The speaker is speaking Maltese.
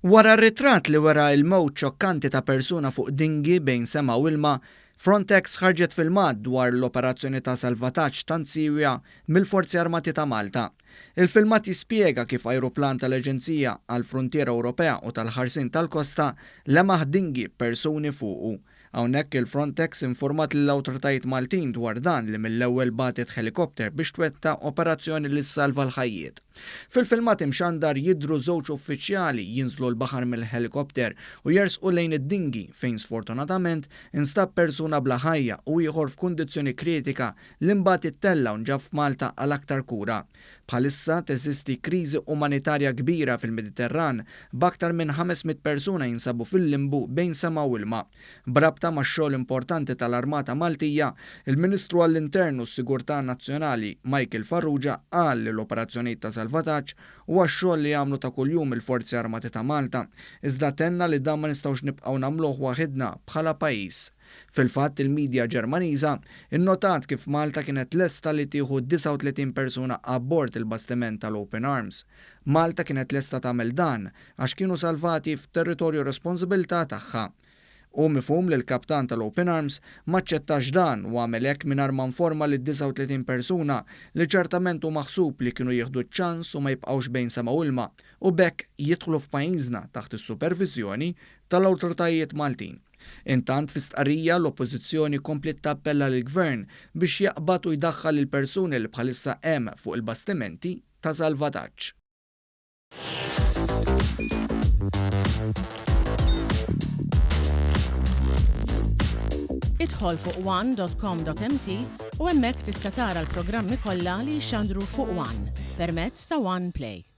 Wara r-ritratt li wera l-mewt xokkanti ta' persuna fuq dinghy bejn sema u ilma, Frontex ħarġet filmat dwar l-operazzjoni ta' salvataġġ tant siewja mill-Forzi Armati ta' Malta. Il-filmat jispjega kif ajruplan tal-Aġenzija għall-Fruntiera Ewropea u tal-Ħarsien tal-Kosta lemaħ dinghy b'persuni fuqu. Hawnhekk il-Frontex informat lill-awtoritajiet Maltin dwar dan li mill-ewwel bagħtet ħelikopter biex twettaq operazzjoni li ssalva l-ħajjiet. Fil-filmat imxandar jidhru żewġ uffiċjali jinżlu l-baħar mill-ħelikopter u jersqu lejn id-dinghy fejn sfortunatament instab persuna bla ħajja u ieħor f'kundizzjoni kritika li mbagħad ittella' u nġab f'Malta għal aktar kura. Bħalissa teżisti kriżi umanitarja kbira fil-Mediterran, b'aktar minn 500 persuna jinsabu fil-limbu bejn sema u ilma. B'rabta max-xogħol importanti tal-Armata Maltija, il-Ministru għall-Intern u s-Sigurtà Nazzjonali Michael Farrugia qal li l-operazzjonijiet ta' salvataġġ huwa x-xogħol li jagħmlu ta' kuljum il-Forzi Armati ta' Malta, iżda tenna li dan ma nistgħux nibqgħu nagħmluh waħidna bħala pajjiż. Fil-fatt, il-midja Ġermaniża nnotat kif Malta kienet lesta li tieħu 39 persuna abbord il-bastiment tal-Open Arms. Malta kienet lesta tagħmel dan għax kienu salvati f'territorju responsabilità tagħha. Hu mifhum li l-kaptan tal-Open Arms m'aċċettax dan u għamel hekk mingħajr ma nforma lid-39 persuna li ċertament hu maħsub li kienu jieħdu ċ-ċans u ma jibqgħux bejn sema u ilma u b'hekk jidħlu f'pajjiżna taħt is-superviżjoni tal-awtoritajiet Maltin. Intant fi stqarrija l-Oppożizzjoni kompliet tappella lill-Gvern biex jaqbad u jdaħħal il-persuni li bħalissa hemm fuq il-bastimenti ta' salvataġġ. Idħol fuq one.com.mt u hemmhekk tista' tara l-programmi kollha li jixxandru fuq One permezz ta' One Play.